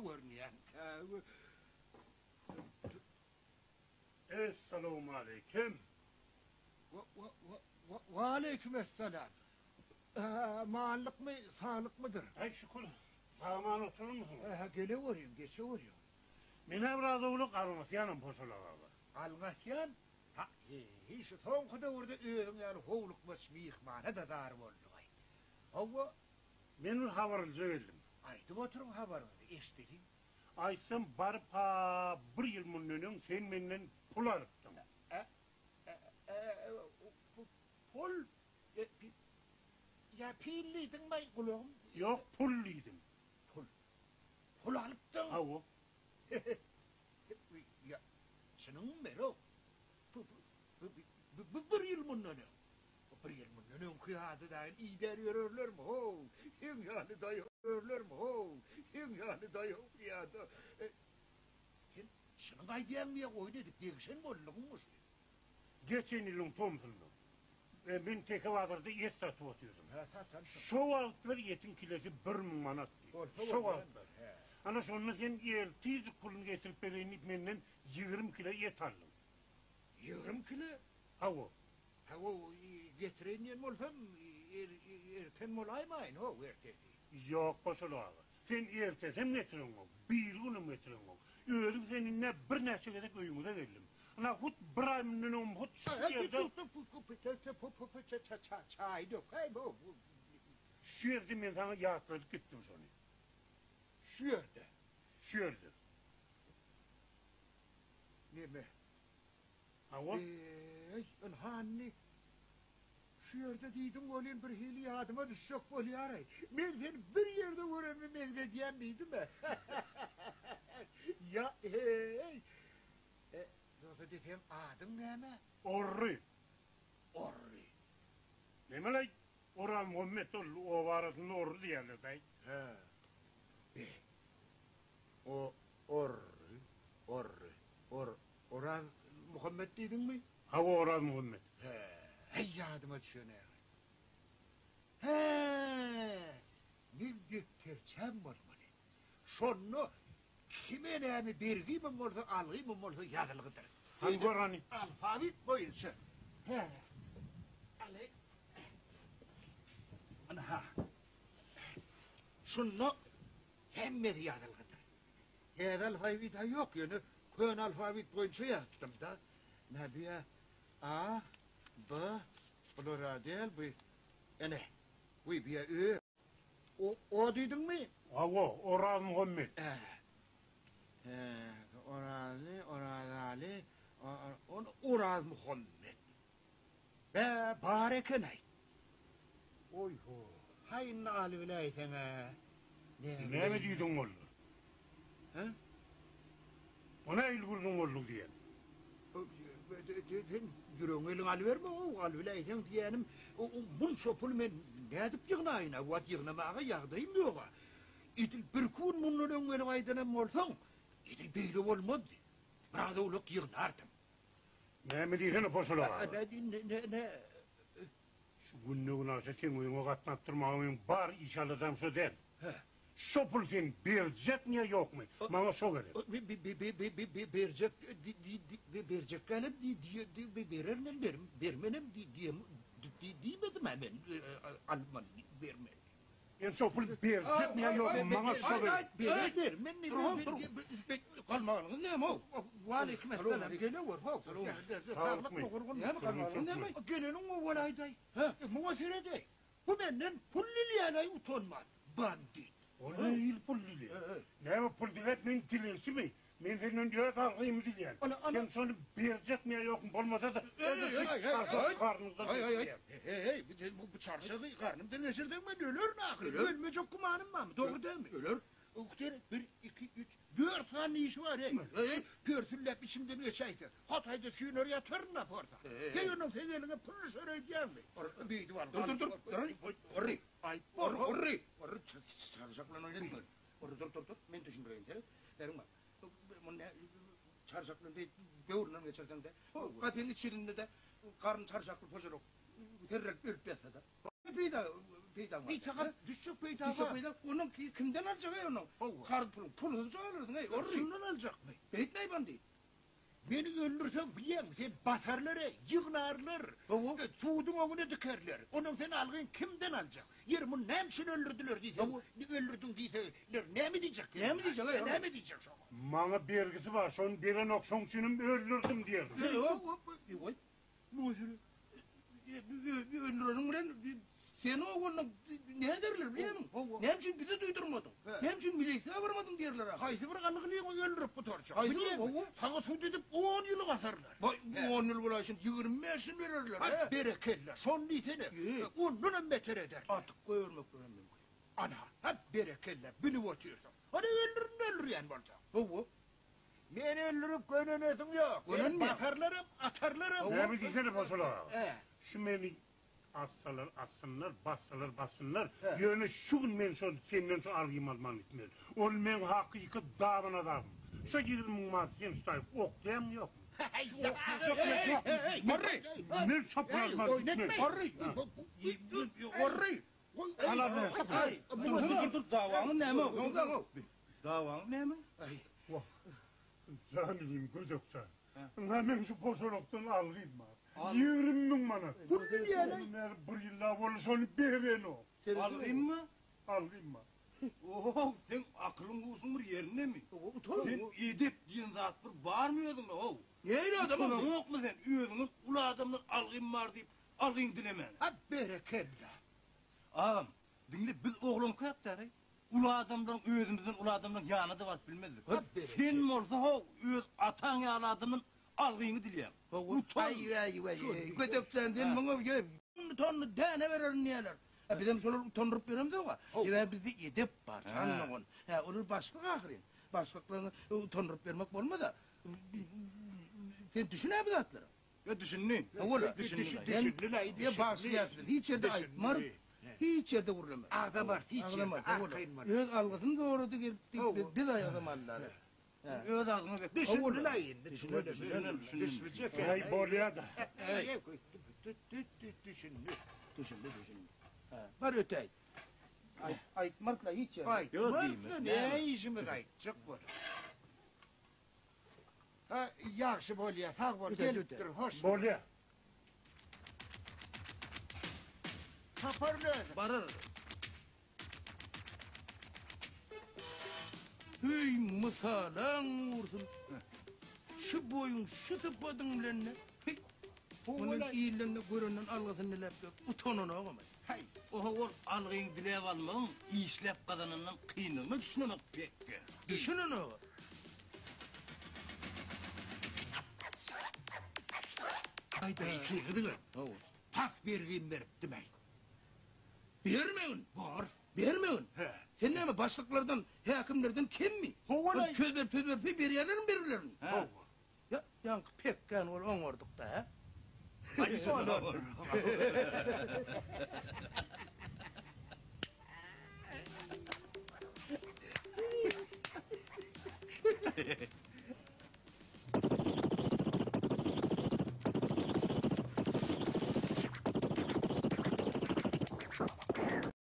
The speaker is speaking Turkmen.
görünýän. Essalawmaleýkim. Waleýkim essalam. Amanlykmy, saglykmydyr? Aý şükür, sag-aman oturarmysyňyz? Hä, geleweriň, geçeweriň. Men-ä biraz owlak alňasýanam Poşalak aga. Alňasýan? Ha-heý, şu soňky döwürde özüň ýaly howlukmaç myhmana-da zar boldugaý. Hawa. Men bir habar alyja geldim. Aýdyp oturyň habaryňyzy, eşideliň. Aýtsam, baryp-ha bir ýyl mundan öň sen menden pul alypdyň. Pul? Ýa pil diýdiňmi, gulagym? Ýok, pul diýdim. Pul. Pul alypdyň? Hawa. Ýa, çynyňmy Merow? Bu bir ýyl mundan öň. Bir ýyl mundan öňki zady daýyn idär ýörerlermi, how? Seň ýaly daýaw ýörerlermi, how? Seň ýaly daýaw pyýada. Sen çynyňy aýdýaňmy ýa oýun edip degişen boldugyňmy şu? Geçen ýylyň tomsunda men Teke bazarda et satyp otyrdym. Hä, satansyň. Şo wagtlar etiň kilesi 1000 manatdy. Bolsa Şo bolýandyr, wagtlar. hä. Ana şonda sen ertirjik puluny getirip bereýin diýip menden 20 kile et aldyň. 20 kile? Hawa. Hawa, getireýin diýen bolsam, erten bolaýmaýyn, how, ertesi. Ýok, Goşaly aga. Sen ertesem getireňok, birigünem getireňok. Özüm sen indi birnäçe gezek öýüňize geldim. Ynha, hut bir aý mundan öňem hut şu ýerde. Çaý dökäý, how. Şu ýerde men saňa ýatladyp gitdim şony. Şu ýerde? Şu ýerde. Neme? Hawa. Eý, ynha indi şu ýerde diýdiň welin birhili ýadyma düşjek bolýar-aý. Men seni bir ýerde görenime meňzedýän diýdim-ä. Ýa, eý! E, ýogsa diýseň adyň näme? Orry. Orry. Näme-laý, Orazmuhammet ol oba arasynda Orry diýýärler-däý. Hä. Be. O, Orry, Orry, Or, Oraz Muhammet diýdiňmi? Hawa, Oraz Muhammet. Hä, heý ýadyma düşenäge. Hä, meň depderçäm bolmaly. Şonda kime näme bergimem bolsa, algymam bolsa ýazylgydyr. Hany gör hany. Alfawit boýunça. Hä, aly. Ynha. Şunda hemmesi ýazylgydyr. Täze alfawit-ä ýok, ýöne köne alfawit boýunça ýazypdym-da. Nä bu-ýa A, B, bular-a däl, bu ene, wiý, bu-ýa Ö. O, O diýdiňmi? Hawa, Orazmuhammet. Ä. Hä, Orazly, Orazaly, ol Orazmuhammet. Bä, bar eken-aý. Oý-ho, haý indi alybiläýseň-ä. Näme diýdiň boldy? Hä? O nähili gürrüň boldy diýen? Sen ýüregiňi eliňe alyberme-ow, alybiläýseň diýýänim, munça puly men nädip ýygnaýyn-a, bu wagt ýygnamaga ýagdaýym ýog-a. Edil birki gün mundan öň gelip aýdanam bolsaň, edil beýle bolmazdy. Biraz owlak ýygnardym. Näme diýsene Poşal aga? Ne, ne? Şu günde-günaşa seň öýüňe gatnap durmaga meň bar iş-aladam şo däl. Hä. Şo puly sen berjekmi ýa ýokmy? Maňa şo gerek. Berjek, berjek dälem bererinem, bermenem diýmedim-ä men, alman, bermen. Sen şo puly berjekmi ýa ýokmy? Maňa şo gerek. Berer, bermen. Galmagalyňyz näme-ow? Waleýkim essalam, gelewer, how. Saglykmy, gurgunmy? Näme galmagalyň näme? Geleniň owal aýdaý. Hä, muňa seredeý. Bu menden pul dileýän-aý utanman, bandit. O nähili pul dileýär? Näme pul diläp men dilegçimi? Men senden öz algymy dileýän. Sen şony berjekmi ýa ýokmy bolmasa-da çarşak garnyňdan geçirýän. Heý, bu çarşagy garnymdan geçirseň men ölerin ahyry. Ölmejek gümanym barmy? Dogry dälmi? Öler. Ugter, bir, iki, üç, dört sany işi bar, heý. Pörsülläp içimden geçäýse. Hataýda süýner ýataryn-da porsa. Heý, onuň seň eliňe pul düşer öýdýäňmi? Beýdip al. Dur, dur, dur, dur, Orry. Aýyp bor. Orry, Orry, çarşak bilen oýnatma. Orry, dur, dur, dur, men düşündireýin seni. Beriň bak. Muny nä, çarşak bilen beýdip böwründen geçirseň-de, gapyň iç ýüzünde-de garyn çarşakly požarok serrelip ölüp ýatsa-da. Peýda. peýdaň bar. Peýda, düşjek peýda bar. Düşjek peýda, onuň kimden aljak-eý onuň? Karz puluň, pulsuzja alarsyň-eý, orry. Şundan aljakmy? Beýtme-eý bandy. Meni öldürseň bilýäňmi, seni basarlar-eý, ýygnarlar, suduň öňüne dikerler. Onuň sen algyň kimden aljak? Ýeri, muny näme üçin öldürdiler diýseň, öldürdiň diýseler, näme diýjek? Näme diýjek-eý, näme diýjek şoňa? Maňa bergisi bar, şony berenok, şoň üçinem öldürdim diýerdim. Ýok, goý. Öldüreniň bilen seni ogluny näderler bilýärmiň? Näme üçin bize duýdurmadyň? Näme üçin milisiýa barmadyň diýerler ahyry. Haýsy bir algylyňy öldürip gutarjak? Haýsy bir? Saňa sud edip on ýyl basarlar. Baý, on ýyl bolaýsyn, 25 ýyl bererler. Haý, berekella, şony diýsene. Ondanam beter ederler. Atyp goýbermeklerem mümkin. Ana, hä, berekella, bilip otyrsyň. Hany öldürin öldürýän bolsaň. Hawa. Meni öldürip gönenesiň ýok. Gönenmeýän. Basarlaram, atarlaram. Näme diýsene boşala. He. Şu meni atsalar atsynlar, bassalar bassynlar. Ýöne şu gün men şol senden şu algymy alman gitmeli. Ol meň hakyky daban azabym. Şo 20 müň manat sen şu taýy oklaýaňmy ýokmy? Orry! Men şo puly alman gitmeli. Orry! Orry! Alaber. Dur, dur, dur, dawaňyz näme? Dawaňyz näme? Wah, janygym gödekjan. Ynha meň şu poşolokdan algym bar. 20 müň manat. Pul Mer bir ýylla boldy şony berenok. Algymmy? Algym bar. Oho, sen akylyň huşuň bir ýerindemi? Utan. Sen edep diýen zat bir barmy özüňde, how? Neýle adam Utanaňokmy sen özüňi uly adamdan algym bar diýip, algyň dilemän? Ha, berekella. Agam, diňle biz oglan köp-dä, Uly adamlaryň özümizden uly adamlaryň ýanyna-da baryp bilmezdik. Ha, berekella. Sen bolsa how, öz ataň ýaly adamdan algyňy dilýäň. Utan. Aý, aý, aý, gödekjan sen muňa ýe, tonna däne bererin diýerler. Ha, bizem şolary utandyryp ýöremzok-a. Sebäbi bizde edep bar, jan dogan. Hä, olar başlyk ahyryn. Başlyklaryňy utandyryp bermek bolmaz-a. Sen düşün-ä bu zatlara. Ýa düşündi. Howala. Düşündi. Düşündi-laý, Ýa bagşyýas biz. Hiç ýerde aýtmarys. Hiç ýerde gürlemeris. Agzamarys hiç ýerde. Agzamarys, howala. Arkaýyn bol. Öz algysyny zorady gelip diýip biz, biz agzamalylar. Öz agzyňa bek. Düşündi-laý indi. Düşündi, düşündi. Düşmejek. Aý bolýa-da. Düşündi. Düşündi, düşündi. Ha, bar ötäý. Aýt, aýtmarys-la hiç ýerde. Aýtmarys-la, ne işimiz aýtjak bolup. Ha, ýagşy bolýa, sag bol, Öte, gelipdir, öte. hoş. Bolýa. Taparyn özüm. Barar. Hüý, mysalaň ursun. Şu boýuň, şu sypadyň bilen ne? Hüý. Munuň ilden de görenden algysyny diläp ýör. Utananogam. Haý. Oho, ol algyňy diläp almagyň işläp gazanandan kynlygyna düşünenok pekge. Düşünenok. Aýda ikiňiziňem. Hawa. Tas bergim beripdim-äý. Bermegin. Bor. Bermegin. He. Sen näme başlyklardan, häkimlerden kemmi? Howalaý. Söz berip, söz berip, berýärlermi bergilerini? Hawa. Ýa, ýaňky pekgäni ol oňardyk-da, hä? Aý, solar.